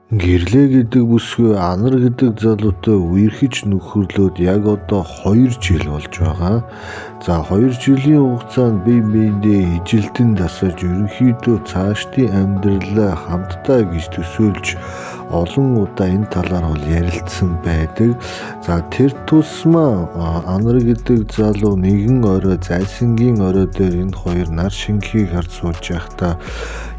Гэрлээ гэдэг бүсгүй Анар гэдэг залуутай үерхэж нөхөрлөөд яг одоо 2 жил болж байгаа. За 2 жилийн хугацаанд бие биендээ ижилтэн дасаж ерөнхийдөө цаашдын амьдралаа хамтдаа гэж төсөөлж олон удаа энэ талаар бол ярилцсан байдаг. За тэр тусмаа Анар гэдэг залуу нэгэн орой зайсангийн орой дээр энэ хоёр нар шинхийг харж сууж байхдаа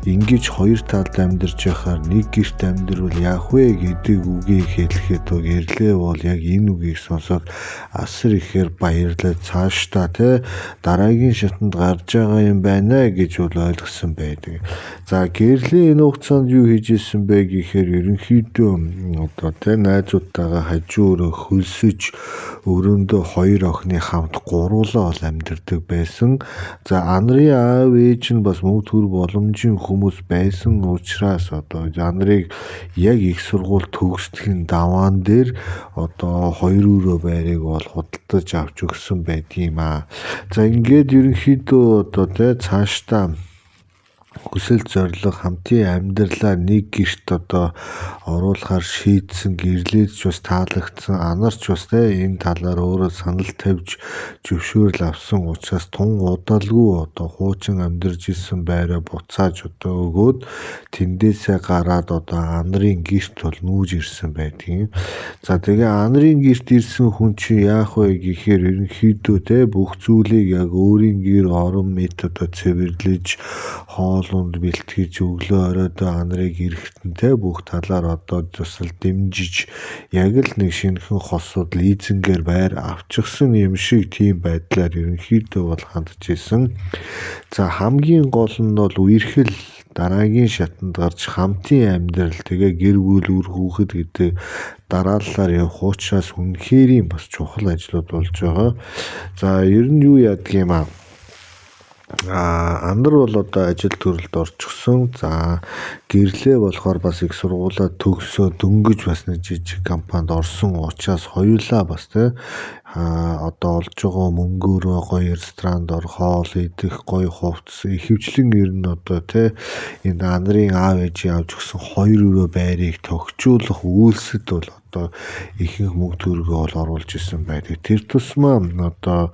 ингэж хоёр талд амьдарч байхаар нэг гэрт амьдрал яах вэ гэдэг үгийг хэлэхэд гэрлээ бол яг энэ үгийг сонсоод асар ихээр баярлаад цаашдаа те дараагийн шатанд гарч байгаа юм байна гэж бол ойлгосон байдаг. За гэрлээ энэ хугацаанд юу хийж исэн бэ гэхээр ерөнхийдөө одоо те найзуудтайгаа хажуу өрөө хөлсөж өрөөндөө хоёр охины хамт гуруулаа бол амьдардаг байсан. За Анарын аав ээж нь бас мөнгө төгрөг боломжийн хүмүүс байсан учраас одоо Анарыг яг их сургууль төгсдөхийн даваан дээр одоо хоёр өрөө байрыг бол худалдаж авч өгсөн байдгийм аа. За ингээд ерөнхийдөө одоо те цаашдаа хүсэл зорилго хамтын амьдралаа нэг гэрт одоо оруулахар шийдсэн гэрлээд ч бас таалагдсан анарч бас те энэ талаар өөрөө санал тавьж зөвшөөрөл авсан учраас тун удалгүй одоо хуучин амьдарч исэн байраа буцааж одоо өгөөд тэндээсээ гараад одоо анарын гэрт бол нүүж ирсэн байдгийн. За тэгээ анарын гэрт ирсэн хүн чинь яах вэ гэхээр ерөнхийдөө те бүх зүйлийг яг өөрийн гэр орон мэт одоо цэвэрлэж хоолунд бэлтгэж өглөө оройдоо анарыг эрэхтэн те бүх талаар одоо тусал дэмжиж яг л нэг шинэхэн хосууд лизингээр байр авчихсан юм шиг тийм байдлаар ерөнхийдөө бол хандж исэн. За хамгийн гол нь бол үерхэл дараагийн шатанд гарч хамтын амьдрал тэгээ гэр бүл үр хүүхэд гэдэг дарааллаар явах учраас үнэхэрийн бас чухал ажлууд болж байгаа. За ер нь юу яадаг юм аа? Анар бол одоо ажил төрөлд орчихсон. За гэрлээ болохоор бас их сургуулаа төгсөө дөнгөж бас нэг жижиг компанид орсон учраас хоёулаа бас те одоо олж байгаа мөнгөөрөө гоё ресторанд ор хоол идэх гоё хувцас ихэвчлэн ер нь одоо те энэ Анарын аав ээжийн авч өгсөн хоёр өрөө байрыг тохижуулах үйлсэд бол одоо ихэнх мөнгө төгрөгөө бол оруулж исэн байдаг. Тэр тусмаа одоо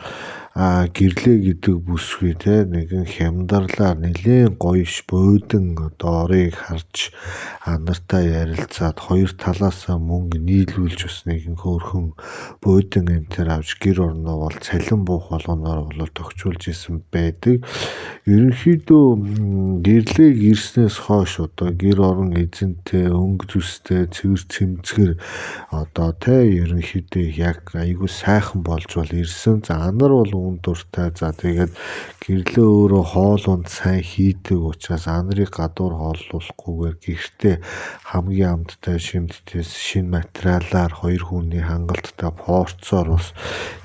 гэрлээ гэдэг бүсгүй те нэгэн хямдарлаар нэлээн гоё буудан одоо орыг харж анартай ярилцаад хоёр талаасаа мөнгө нийлүүлж бас нэгэн хөөрхөн буудан энэ төр авч гэр орноо бол цалин буух болгоноор бол тохижуулж исэн байдаг. Ерөнхийдөө гэрлээ ирснээс хойш одоо гэр орон эзэнтэй өнгө зүстэй цэвэр цэмцгэр одоо те ерөнхийдөө яг айгүй сайхан болж бол ирсэн. За анар бол үн дуртай. За тэгээд гэрлээ өөрөө хоол унд сайн хийдэг учраас анарыг гадуур хооллуулахгүйгээр гэртээ хамгийн амттай шимтдээс шинэ материалаар хоёр хүний хангалттай порцоор бас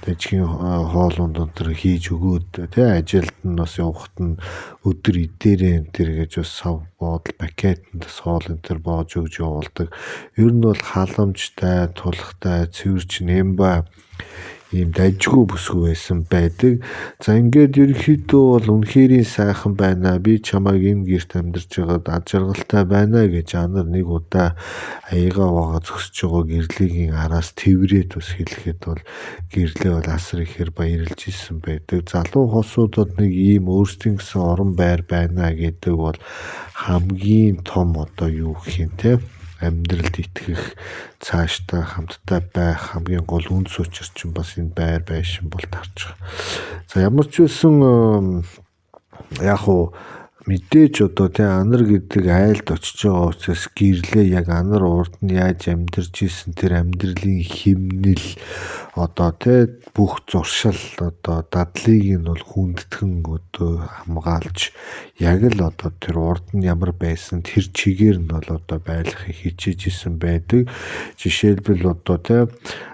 дэжгийн хоол унд өнтер хийж өгөөд тэ ажилд нь бас явахад нь өдөр идээрээ энэ төр гэж бас сав боодол пакетанд бас хоол энэ төр боож өгж явуулдаг. Ер нь бол халамжтай, тулхтай, цэвэрч нэмба ийм дажгүй бүсгүй байсан байдаг. За ингээд ерөнхийдөө бол үнэхэрийн сайхан байна. Би чамайг энэ гэрт амьдарч байгаад ад жаргалтай байна гэж анар нэг удаа аягаа вага зөксөж байгаа гэрлэгийн араас тэврээд бас хэлэхэд бол гэрлээ бол асар ихээр баярлж исэн байдаг. Залуу хосуудад нэг ийм өөрсдийн гэсэн орон байр байна гэдэг бол хамгийн том одоо юу гэх юм те амьдралд итгэх цаашдаа хамтдаа байх хамгийн гол үндэс учир чинь бас энэ байр байшин бол таарч байгаа. За ямар ч байсан яг уу мэдээж одоо тий анар гэдэг айлд очиж байгаа учраас гэрлээ яг анар урд нь яаж амьдарч исэн тэр амьдралын химнэл одоо тий бүх зуршил одоо дадлыг нь бол хүндэтгэн одоо хамгаалж яг л одоо тэр урд нь ямар байсан тэр чигээр нь бол одоо байлгахыг хичээж исэн байдаг. Жишээлбэл одоо тий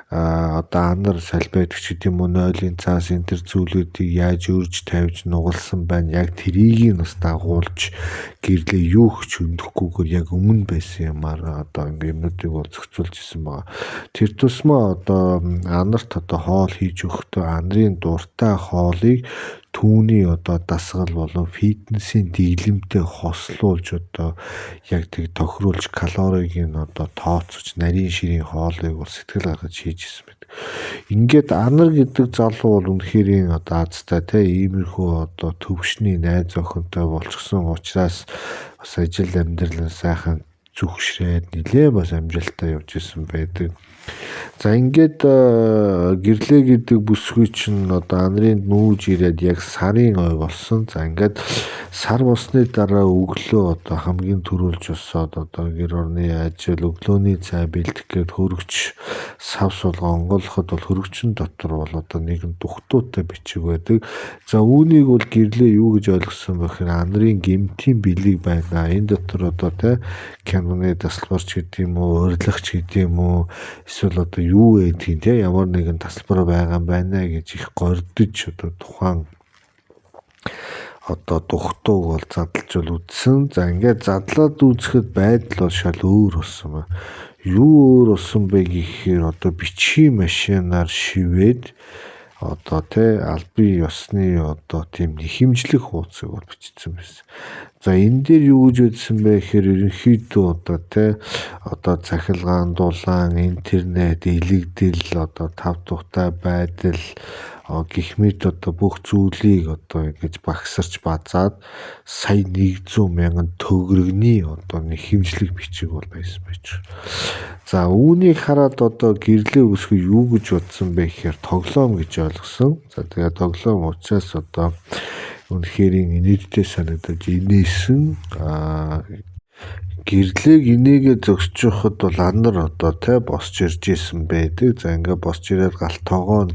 одоо анар салбайдаг ч гэдэг юм уу нойлын цаас энэ төр зүйлүүдийг яаж өрж тавьж нугалсан байна. Яг тэрийг нь бас дагуулж гэрлээ юу ч өндөөхгүйгээр яг өмнө байсан юмар одоо ингээ юмнуудыг бол зохицуулж исэн байгаа. Тэр тусмаа одоо анарт одоо хоол хийж өгөхдөө анарын дуртай хоолыг Түүний одоо дасгал болон фитнесийн дэглэмтэй хослуулж одоо яг тэг тохируулж калорийг нь одоо тооцож нарийн ширийн хоолыг бол сэтгэл гаргаж хийж исэн байдаг. Ингээд Анар гэдэг залуу бол үнэхээр одоо азтай те иймэрхүү одоо төвшний найз охинтой болчихсон учраас бас ажил амьдрал нь сайхан зүгшрээд нилээ бас амжилттай явж исэн байдаг. За ингээд гэрлээ гэдэг бүсгүй чинь одоо Анрын нүүж ирээд яг сарын ой болсон. За ингээд сар болсны дараа өглөө одоо хамгийн түрүүлж босоод одоо гэр орны ажил, өглөөний цай бэлдэх гээд хөргөч сав сулгаа онгойлгоход бол хөргөчн дотор бол одоо нэгэн дугтуутай бичиг байдаг. За үүнийг бол гэрлээ юу гэж ойлгосон бэ гэхээр Анрын гэмтийн бэлэг байна. Энэ дотор одоо те киноны тасалбарч гэдэг юм уу, урилгач гэдэг юм уу, эсвэл одоо юу гэдгийг те ямар нэгэн тасалбар байгаа юм байна гэж их гордож одоо тухайн одоо дугтууг бол задлж бол үзсэн. За ингээд задлаад үзэхэд байдал бол шал өөр болсон байна. Юу өөр болсон бэ гэхээр одоо бичгийн машинаар шивээд одоо те албан ёсны одоо тийм нэхэмжлэх хуудсыг бол бичсэн байсан. За энэ дээр юу гэж үзсэн бэ гэхээр ерөнхийдөө одоо те одоо цахилгаан, дулаан, интернет, илэгдэл, одоо тав тухтай байдал гэх мэт одоо бүх зүйлийг одоо ингэж багсарч базаад сая 100 мянган төгрөгний одоо нэхэмжлэг бичиг бол байсан байж. За үүнийг хараад одоо гэрлээ өсгөө юу гэж бодсон бэ гэхээр тоглоом гэж ойлгосон. За тэгээ тоглоом учраас одоо үнэхээр инээдтэй санагдаж инээсэн. Гэрлээг инээгээ зогсож байхад бол Анар одоо те босч ирж исэн байдаг. За ингээ босч ирээд гал тогоо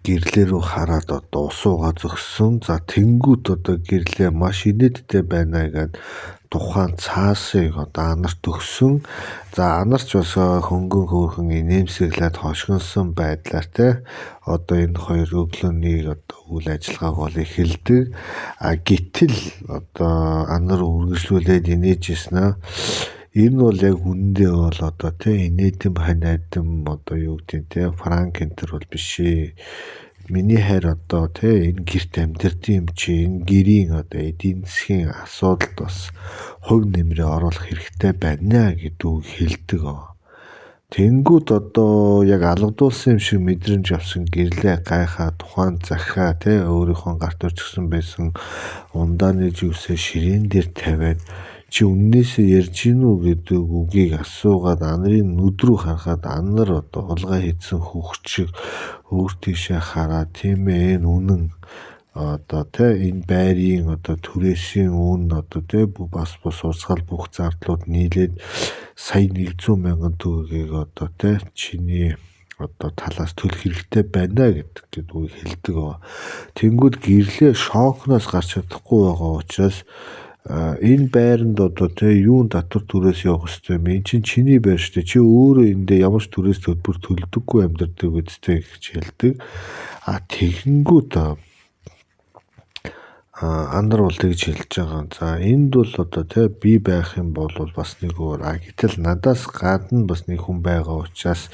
гэрлээ рүү хараад одоо ус уугаа зогссон. За тэнгүүт одоо гэрлээ маш инээдтэй байна гэд тухайн цаасыг одоо Анарт өгсөн. За Анарч бас хөнгөн хөөрхөн инээмсэглээд хошигносон байдлаар те одоо энэ хоёр өглөөний одоо үйл ажиллагааг бол эхэлдэг. А гэтэл одоо Анар үргэлжлүүлээд инээж ирсэн аа. Энэ бол яг үнэндээ бол одоо те инээдэм ханиадам одоо юу гэдэг те франк энтер бол биш ээ. Миний хайр одоо те энэ гэрт амьдэрдэг юм чи энэ гэрийн одоо эдийн засгийн асуудалд бас хувь нэмрээ оруулах хэрэгтэй байна гэдэг үг хэлдэг. Тэнгүүд одоо яг алгадуулсан юм шиг мэдрэмж авсан гэрлээ гайхаа тухайн захиа те өөрийнхөө гарт өрчгсөн байсан ундааны живсээ ширээн дээр тавиад чи үннээсээ ярьж гин үү гэдэг үгийг асуугаад Анарын нүд рүү харахад Анар одоо хулгай хийсэн хүүхд шиг өөр тийшээ хараад тийм ээ энэ үнэн одоо те энэ байрын одоо түрээсийн үн одоо те бас бус урсгал бүх зардлууд нийлээд сая 100 мянган төгрөгийг одоо те чиний одоо талаас төлөх хэрэгтэй байна гэдэг үг хэлдэг. Тэнгүүд гэрлээ шокноос гарч чадахгүй байгаа учраас энэ байранд одоо те юун татвар түрээс явах хэвтэй юм. Эн чинь чиний байр шүү дээ. Чи өөрөө эндээ ямар ч түрээс төлбөр төлдөггүй амьдардаг үсттэй гэж хэлдэг. А тэгэнгүүт Анар бол тэгж хэлж байгаа. За энд бол одоо те би байх юм бол бас нэг өөр. А гэтэл надаас гадна бас нэг хүн байгаа учраас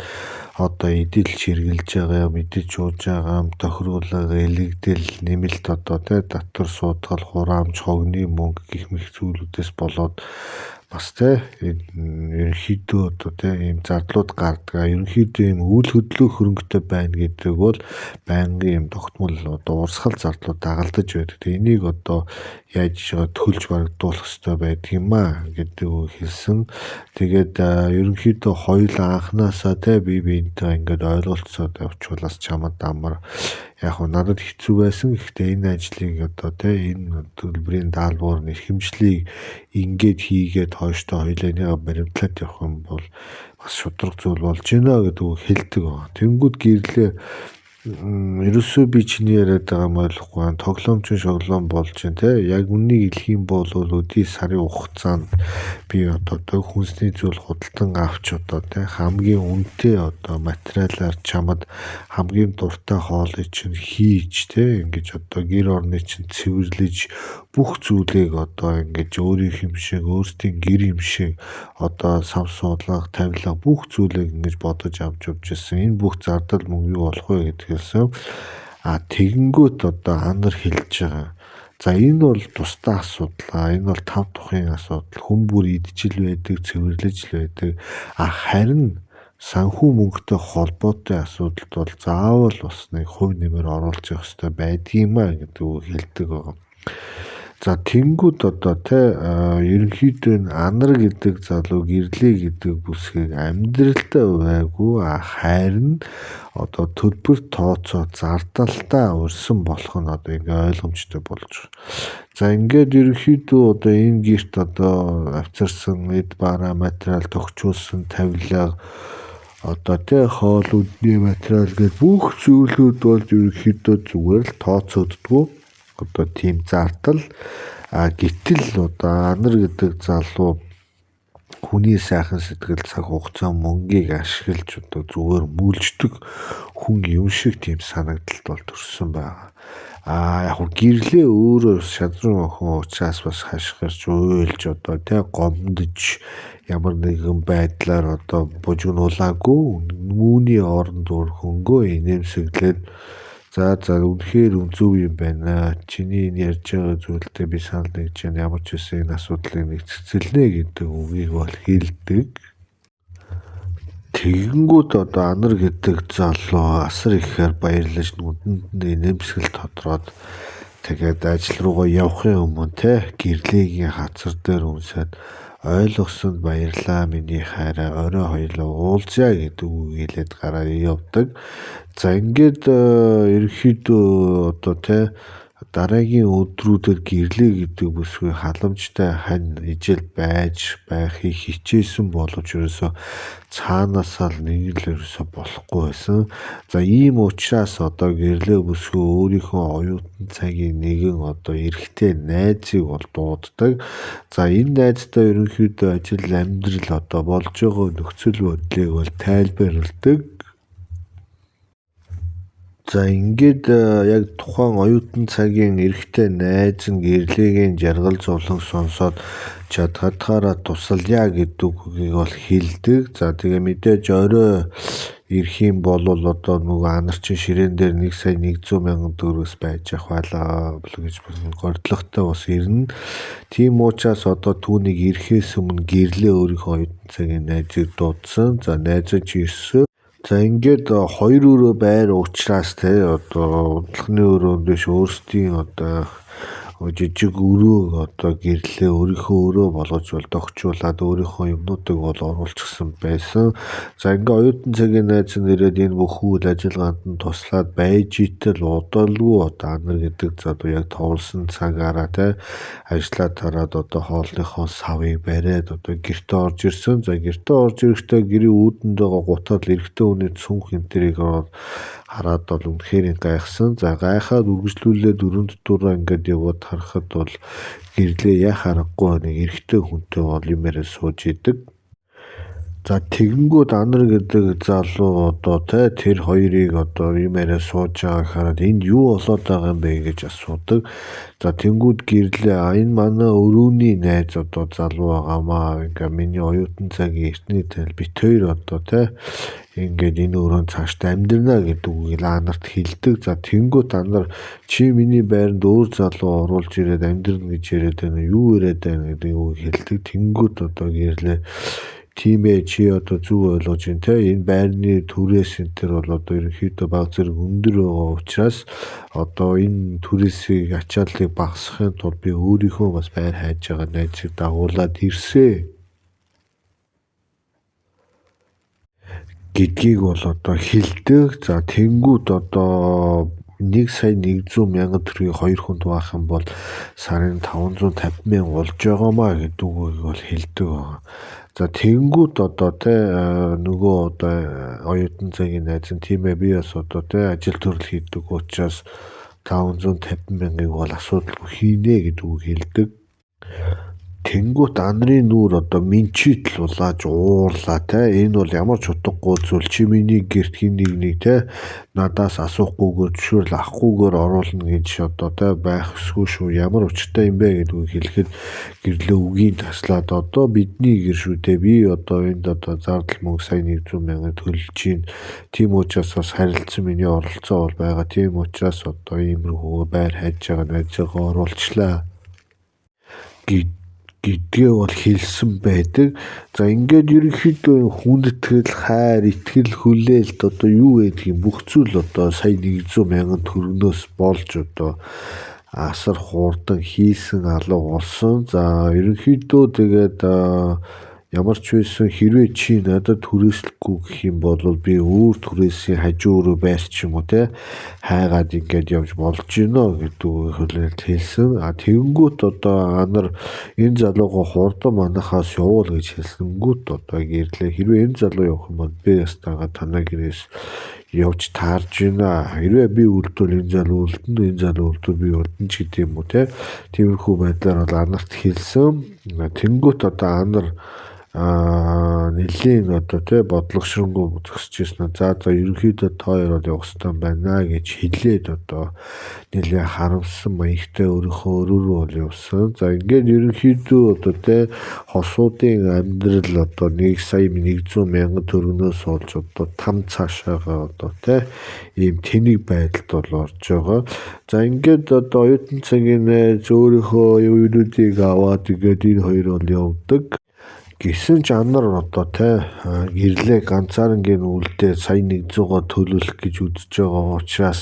одоо эдэл чиргэлж байгаа юм, эдэж ууж байгаа юм, тохируулга, элэгдэл, нэмэлт одоо те татвар суудгал, хураамж, хогны мөнгө гэх мэт зүйлүүдээс болоод бас те ерөнхийдөө одоо те ийм зардлууд гардаг. Ерөнхийдөө ийм үйл хөдлөх хөрөнгөтэй байна гэдэг бол байнгын ийм тогтмол одоо урсгал зардлууд дагалдаж байдаг. Тэгээ энийг одоо яаж төлж барагдуулах ёстой байдаг юм аа гэдэг үг хэлсэн. Тэгээд ерөнхийдөө хоёулаа анханасаа те бие биентэй ингээд ойлголцоод явчулаас чамд амар яг нь надад хэцүү байсан. Гэхдээ энэ ажлыг одоо те энэ төлбөрийн даалгавар эрхэмжлийг ингээд хийгээд хойштоо хоёулааныгаа баримтлаад явах юм бол бас шударга зүйл болж байна гэдэг үг хэлдэг. Тэнгүүд гэрлээ ерөөсөө би чиний яриад байгаа юм ойлгохгүй байна. Тоглоом чинь шоглоом болж байна те. Яг үннийг хэлэх юм бол өдий сарын хугацаанд би одоо хүнсний зүйл худалдан авч одоо те хамгийн үнэтэй одоо материалаар чамд хамгийн дуртай хоолыг чинь хийж те ингэж одоо гэр орныг чинь цэвэрлэж бүх зүйлийг одоо ингэж өөрийнх юм шиг өөрсдийн гэр юм шиг одоо сав суудлага тавилга бүх зүйлийг ингэж бодож авч явж ирсэн. Энэ бүх зардал мөнгө юу болох вэ гэдгээс. А тэгэнгүүт одоо Анар хэлж байгаа. За энэ бол тусдаа асуудал аа. Энэ бол тав тухын асуудал. Хүн бүр идчил байдаг, цэвэрлэж л байдаг. А харин санхүү мөнгөтэй холбоотой асуудалд бол заавал бас нэг хувь нэмэр оруулж явах хэрэгтэй байдгиймаа гэдэг үг хэлдэг байгаа. За тэнгүүд одоо те ерөнхийдөө энэ Анар гэдэг залуу гэрлээ гэдэг бүсгийг амьдралдаа байггүй, харин одоо төлбөр тооцоо зардалдаа урьсан болох нь одоо ингээ ойлгомжтой болж байна. За ингээд ерөнхийдөө одоо энэ герт одоо авчирсан эд бараа материал тохижуулсан тавилга одоо тэ хоол үдний материал гэдэг бүх зүйлүүд бол ерөнхийдөө зүгээр л тооцогддгоо одоо тийм зардал. А гэтэл одоо Анар гэдэг залуу хүний сайхан сэтгэл, цаг хугацаа, мөнгийг ашиглаж одоо зүгээр мүлждэг хүн юм шиг тийм санагдалт бол төрсөн байгаа. А яг хөө гэрлээ өөрөө шадрын охин учраас бас хашгирч уйлж одоо тэ гомдож ямар нэгэн байдлаар одоо бужигнуулаагүй, үүний оронд өөр хөнгөө инээмсэглээд за үнэхээр зөв юм байна. Чиний энэ ярьж байгаа зүйлдээ би санал нэгж байна. Ямар ч байсан энэ асуудлыг нэг цэцэлнэ гэдэг үгийг бол хэлдэг. Тэгэнгүүт одоо Анар гэдэг залуу асар ихээр баярлаж нүдэнд нь инээмсэглэл тодроод тэгээд ажил руугаа явахын өмнө те гэрлээгийн хацар дээр үнсээд ойлгосонд баярлаа миний хайраа, орой хоёлоо уулзъя гэдэг үг хэлээд гараа явдаг. За ингээд ерөнхийдөө одоо те дараагийн өдрүүдэд гэрлээ гэдэг бүсгүй халамжтай хань ижил байж байхыг хичээсэн боловч ерөөсөө цаанаасаа л нэг л ерөөсөө болохгүй байсан. За ийм учраас одоо гэрлээ бүсгүй өөрийнхөө оюутан цагийн нэгэн одоо эрэгтэй найзыг бол дууддаг. За энэ найздаа ерөнхийдөө ажил амьдрал одоо болж байгаа нөхцөл байдлыг бол тайлбарладаг. За ингээд яг тухайн оюутан цагийн эрэгтэй найз нь гэрлээгийн жаргал зовлон сонсоод чадхаараа тусалъя гэдэг үгийг бол хэлдэг. За тэгээ мэдээж орой ирэх юм бол одоо нөгөө Анар чинь ширээн дээр 1 сая 100 мянган төгрөгс байж ах байлаа гэж гордлоготой бас ирнэ. Тийм учраас одоо түүнийг ирэхээс өмнө гэрлээ өөрийнхөө оюутан цагийн найзыг дуудсан. За найз нь ч ирсэн. За ингээд хоёр өрөө байр учраас те одоо унтлахны өрөөнд биш өөрсдийн одоо жижиг өрөө одоо гэрлээ өөрийнхөө өрөө болгож бол догчуулаад өөрийнхөө юмнуудыг бол оруулчихсан байсан. За ингээ оюутан цагийн найз нь ирээд энэ бүх үйл ажиллагаанд нь туслаад байж итэл удалгүй одоо Анар гэдэг залуу яг товлсон цагаараа те ажиллаа тараад одоо хоолныхоо савыг бариад одоо гэртээ орж ирсэн. За гэртээ орж ирэхдээ гэрийн үүдэнд байгаа гутал эрэгтэй хүний цүнх энтерийг ороод хараад бол үнэхээр гайхсан. За гайхаад үргэлжлүүлээд өрөөнд дураа ингээд яваад харахад бол гэрлээ яах аргагүй нэг эрэгтэй хүнтэй бол юм яриа сууж идэг. За тэгэнгүүт Анар гэдэг залуу одоо те тэр хоёрыг одоо юм яриа сууж байгааг хараад энд юу болоод байгаа юм бэ гэж асуудаг. За тэнгүүд гэрлээ энэ манай өрөөний найз одоо залуу байгаамаа, ингээ миний оюутан цагийн эртний танил бит хоёр одоо те ингээд энэ өрөөнд цаашдаа амьдрна гэдэг үгийг Анарт хэлдэг. За тэнгүүт Анар чи миний байранд өөр залуу оруулж ирээд амьдрна гэж яриад байна, юу яриад байна гэдэг үгийг хэлдэг. Тэнгүүт одоо гэрлээ тийм ээ чи одоо зөв ойлгож байна те, энэ байрны түрээс энэ төр бол одоо ерөнхийдөө баг зэрэг өндөр байгаа учраас одоо энэ түрээсийг ачааллыг багасгахын тулд би өөрийнхөө бас байр хайж байгаа найзыг дагуулад ирсэн гэдгийг бол одоо хэлдэг. За тэнгүүд одоо 1 сая 100 мянган төгрөгийг хоёр хүнд хуваах юм бол сарын 550 мянга болж байгаамаа гэдэг үгийг бол хэлдэг байгаа. За тэнгүүд одоо те нөгөө одоо оюутан цагийн найз нь тийм ээ би бас одоо те ажил төрөл хийдэг учраас 550 мянгаыг бол асуудалгүй хийнэ гэдэг үг хэлдэг. Тэнгүүт Анарын нүүр одоо минчитл улааж уурлаа те. Энэ бол ямар ч утгагүй зүйл, чи миний гэрт хин нэг нэг те надаас асуухгүйгээр зөвшөөрөл авахгүйгээр оруулна гэж одоо те байх ёсгүй шүү. Ямар учиртай юм бэ гэдгийг хэлэхэд гэрлээ үгийн таслаад одоо бидний гэр шүү дээ. Би одоо энд одоо зардал мөнгө сая 100 мянга төлж чинь. Тийм учраас бас харилцан миний оролцоо бол байгаа. Тийм учраас одоо иймэрхүү байр хайж байгаа найзыгаа оруулчлаа гэдгээ бол хэлсэн байдаг. За ингээд ерөнхийдөө хүндэтгэл, хайр, итгэл, хүлээлт одоо юу гэдгийг бүх зүйл одоо сая 100 мянган төгрөгнөөс болж одоо асар хурдан хийсэн алга болсон. За ерөнхийдөө тэгээд ямар ч байсан хэрвээ чи надад түрээслэхгүй гэх юм бол би өөр түрээсийн хажуу өрөө байр ч юм уу те хайгаад ингээд явж болж гинэ гэдэг үгийг хүлээлт хэлсэн. А тэгэнгүүт одоо Анар энэ залуугаа хурдан манахаас явуул гэж хэлсэнгүүт одоо гэрлээ. Хэрвээ энэ залуу явах юм бол би ястаага танай гэрээс явж таарж байна. Хэрвээ би үлдвэл энэ залуу үлдэнэ, энэ залуу үлдвэл би үлдэнэ ч гэдэг юм уу те. Тиймэрхүү байдлаар бол Анарт хэлсэн. Тэнгүүт одоо Анар нэлийн одоо тий бодлогошронгүй зогсож ирсэн. За за ерөнхийдөө та хоёр бол явах ёстой байна гэж хэлээд одоо нэлээ харамссан маягтай өөрийнхөө өрөө рүү бол явсан. За ингээд ерөнхийдөө одоо тий хосуудын амьдрал одоо 1 сая 100 мянган төгрөгнөөс болж одоо там цаашаага одоо тий ийм тэнэг байдалд бол орж байгаа. За ингээд одоо оюутан цагийн найз өөрийнхөө юунуудыг аваад ингээд энэ хоёр бол явдаг. Гэсэн ч Анар одоо те гэрлээ ганцаарангийн үлдээ сая 100-аа төлөвлөх гэж үзэж байгаа учраас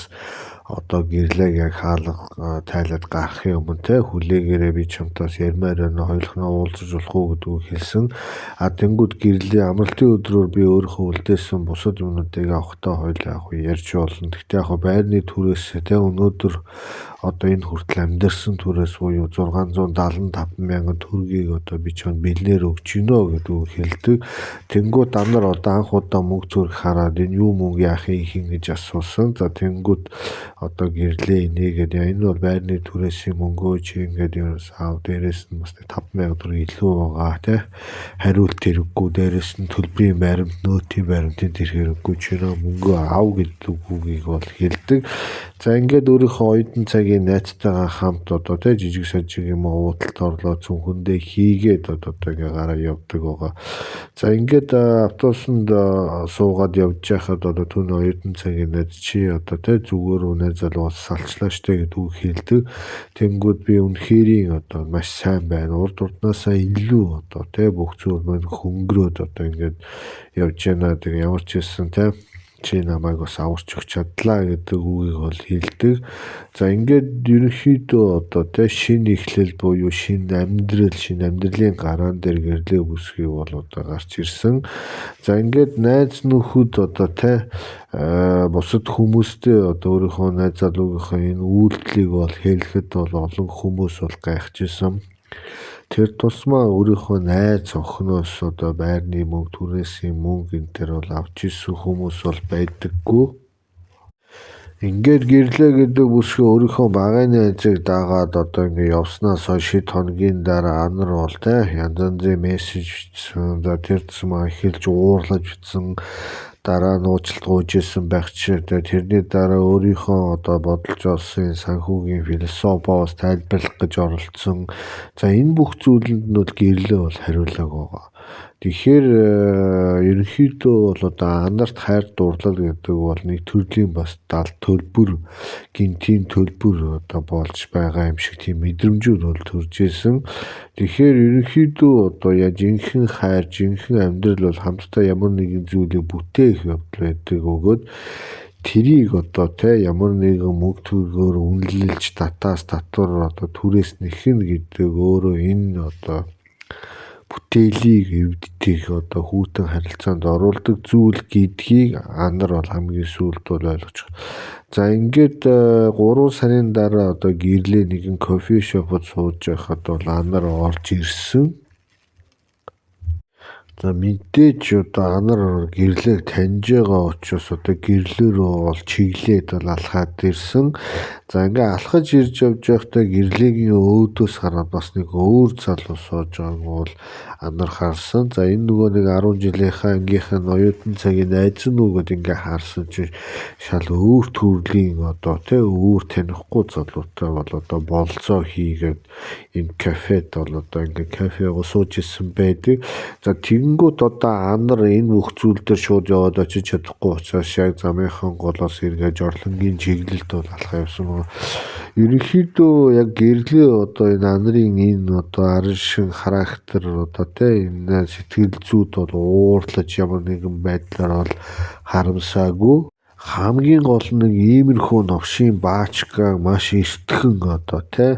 одоо гэрлээг яг хаалга тайлаад гарахын өмнө те хүлээгээрээ би чамтаас ярмаар байна, хоёулахнаа уулзаж болох уу гэдгийг хэлсэн. А тэнгууд гэрлээ амралтын өдрөөр би өөрийнхөө үлдээсэн бусад юмнуудыг авахдаа хоёул яг ярьж болно. Гэхдээ яг байрны түрээс те өнөөдөр одоо энэ хүртэл амьдарсан түрээс буюу 675 мянган төгрөгийг одоо би чамд бэлнээр өгч гинэ гэдэг үг хэлдэг. Тэнгүүд Анар одоо анх удаа мөнгө зүрх хараад энэ юу мөнгө яах юм хин гэж асуусан. За тэнгүүд одоо гэрлээ инээгээд энэ бол байрны түрээсийн мөнгөө чи ингээд ерөөс аав, дээрээс нь бас 5 мянга төгрөг илүү байгаа те, хариулт хэрэггүй, дээрээс нь төлбөрийн баримт, нөөтийн баримтын тэр хэрэггүй, чи нөө мөнгөө ав гэдэг үгийг бол хэлдэг. За ингээд өөрийнхөө оюутан цагийн найзтайгаа хамт одоо те жижиг сажиг юм уудалд орлоо, цүнхэндээ хийгээд одоо ингээ гараа явдаг байгаа. За ингээд автобусанд суугаад явж байхад одоо түүний оюутан цагийн найз чи одоо те зүгээр үнэ залуу салчлаа штэ гэдэг үг хэлдэг. Тэнгүүд би үнэхэрийн одоо маш сайн байна. Урд урднаасаа илүү одоо те бүх зүйл маань хөнгөрөөд одоо ингээд явж байна. Тэгээ ямар ч байсан те чи намайг бас аварч өгч чадлаа гэдэг үгийг бол хэлдэг. За ингээд ерөнхийдөө одоо те шинэ эхлэл буюу шинэ амьдрал, шинэ амьдралын гараан дээр гэрлээ бүсгүй бол одоо гарч ирсэн. За ингээд найз нөхөд одоо те бусад хүмүүстэй одоо өөрийнхөө найз залуугийнхаа энэ үйлдэлийг бол хэлэхэд бол олон хүмүүс бол гайхаж исэн. Тэр тусмаа өөрийнхөө найз охиноос одоо байрны мөнгө, түрээсийн мөнгө энэ тэр бол авч ирсэн хүмүүс бол байдаггүй. Ингээд гэрлээ гэдэг бүсгүй өөрийнхөө багын найзыг дагаад одоо ингээ явснаас хойш хэд хоногийн дараа Анар бол те янз янзын мессеж бичсэн. За тэр тусмаа эхэлж уурлаж бичсэн. Дараа нууцлалт гуйж исэн байх ч тэрний дараа өөрийнхөө одоо бодолж олсон санхүүгийн философоос тайлбарлах гэж оролдсон. За энэ бүх зүйлэнд нь бол гэрлээ бол хариулаагүй байгаа. Тэгэхээр ерөнхийдөө бол одоо Анарт хайр дурлал гэдэг бол нэг төрлийн бас дал төлбөр, гинтийн төлбөр одоо болж байгаа юм шиг тийм мэдрэмжүүд бол төрж исэн. Тэгэхээр ерөнхийдөө одоо яа жинхэнэ хайр, жинхэнэ амьдрал бол хамтдаа ямар нэгэн зүйлийг бүтээх явдал байдаг өгөөд тэрийг одоо те ямар нэгэн мөнгө төгрөгөөр үнэлж татаас татвар одоо түрээс нэхэн гэдэг өөрөө энэ одоо бүтээлийг эвддэг одоо хүйтэн харилцаанд оруулдаг зүйл гэдгийг Анар бол хамгийн сүүлд бол ойлгож. За ингээд 3 сарын дараа одоо гэрлээ нэгэн coffee shop од сууж байхад бол Анар орж ирсэн. За мэдээж одоо Анар гэрлээг таньж байгаа учраас одоо гэрлээ рүү бол чиглээд бол алхаад ирсэн. За ингээ алхаж ирж явж байхдаа гэрлэгийн өөдөөс хараад бас нэг өөр залуу сууж байгааг бол Анар харсан. За энэ нөгөө нэг 10 жилийнхаа ангийнхаа оюутан цагийн найз нь үү гэд ингээ харсан чинь шал өөр төрлийн одоо тий өөр танихгүй залуутай бол одоо болцоо хийгээд энэ кафед бол одоо ингээ кафегаа сууж исэн байдаг. За тэгэнгүүт одоо Анар энэ бүх зүйл дээр шууд яваад очиж чадахгүй учраас яг замынхан голоос эргэж орлонгийн чиглэлд бол алхаа явсан байна. Ерөнхийдөө яг гэрлээ одоо энэ Анарын энэ одоо арын шин характер одоо тий энэ сэтгэл зүйд бол уурлаж ямар нэгэн байдлаар бол харамсаагүй. Хамгийн гол нь нэг иймэрхүү новшийн баачка маш эртхэн одоо тий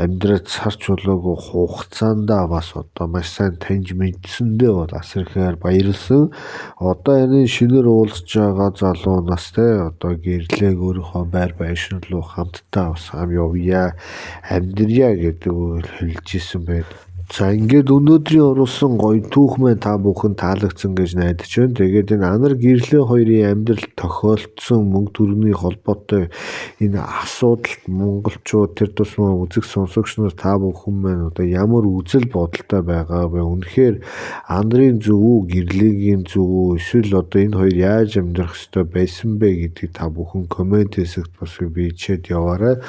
амьдрал царч болоогүй хугацаандаа бас одоо маш сайн таньж мэдсэндээ бол асар ихээр баярлсан. Одоо энэ шинээр уулзж байгаа залуу нас тий одоо гэрлээг өөрийнхөө байр байшин руу хамтдаа бас ам явъя, амьдрья гэдэг үг хэлж исэн байд. За ингээд өнөөдрийн оруулсан гоё түүх маань та бүхэн таалагдсан гэж найдаж байна. Тэгээд энэ Анар гэрлээ хоёрын амьдрал тохиолдсон мөнгө төгрөгийн холбоотой энэ асуудалд монголчууд тэр тусмаа үзэг сонсогч нар та бүхэн маань одоо ямар үзэл бодолтой байгаа вэ? Үнэхээр Анарын зөв үү, гэрлэгийн зөв үү? Эсвэл одоо энэ хоёр яаж амьдрах ёстой байсан бэ гэдгийг та бүхэн коммент хэсэгт бас бичээд яваарай.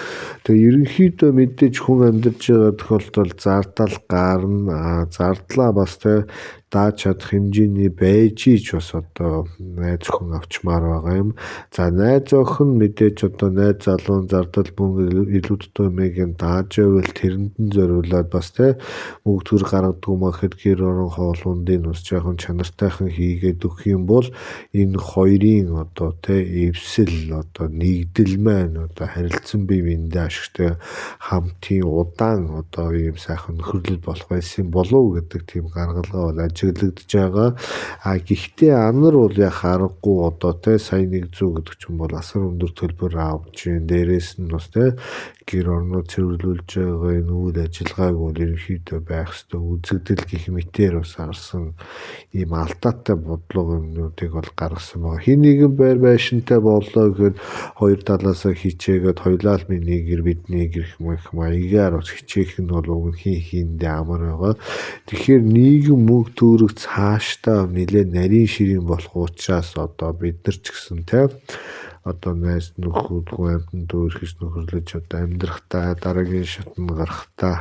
Тэгээ ерөнхийдөө мэдээж хүн амьдарч байгаа тохиолдолд зардал гарна. Зардлаа бас те дааж чадах хэмжээний байж ич бас одоо найз охин авчмаар байгаа юм. За найз охин мэдээж одоо найз залуун зардал мөнгө илүү дутуу юмыг нь дааж байвал тэрэнд нь зориулаад бас те мөнгө төр гаргадаг юм ахэд гэр орон хоол ундын бас жоохон чанартайхан хийгээд өгөх юм бол энэ хоёрын одоо те эвсэл одоо нэгдэл маань одоо харилцан бие биендээ ашигтай хамтын удаан одоо ийм сайхан нөхөрлөл болох байсан болов гэдэг тийм гаргалгаа бол ажиглагдж байгаа. А гэхдээ Анар бол яг аргагүй одоо те сая 100 гэдэг чинь бол асар өндөр төлбөр авч юм. Дээрээс нь бас те гэр орноо цэвэрлүүлж байгаа энэ үйл ажиллагааг бол ерөнхийдөө байх ёстой үзэгдэл гэх мэтээр бас харсан ийм алдаатай бодлого юмнуудыг бол гаргасан байгаа. Хин нэгэн байр байшинтай боллоо гэхэд хоёр талаасаа хичээгээд хоёлаа л миний гэр бидний гэр гэх маягаар бас хичээх нь бол уг нь хин хиндээ амар байгаа. Тэгэхээр нийгэм мөнгө төгрөг цаашдаа нэлээд нарийн ширийн болох учраас одоо бид нар ч гэсэн те одоо найз нөхөдгүй амьтанд өөрхөж нөхөрлөж одоо амьдрахдаа дараагийн шатнд гарахдаа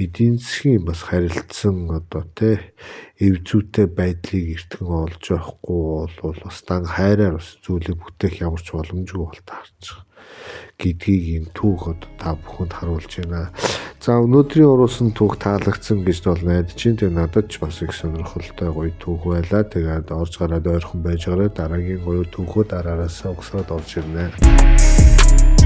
эдийн засгийн бас харилцан одоо те эв зүйтэй байдлыг эртхэн олж явахгүй бол бас дан хайраар бас зүйлийг бүтээх ямар ч боломжгүй бол таарч байгаа гэдгийг энэ түүх одоо та бүхэнд харуулж байна. За өнөөдрийн оруулсан түүх таалагдсан гэж бол найдаж байна. Тэгээ надад ч бас их сонирхолтой гоё түүх байлаа. Тэгээд орж гараад ойрхон байж гараа дараагийн гоё түүхөө дараараасаа угсраад орж ирнэ.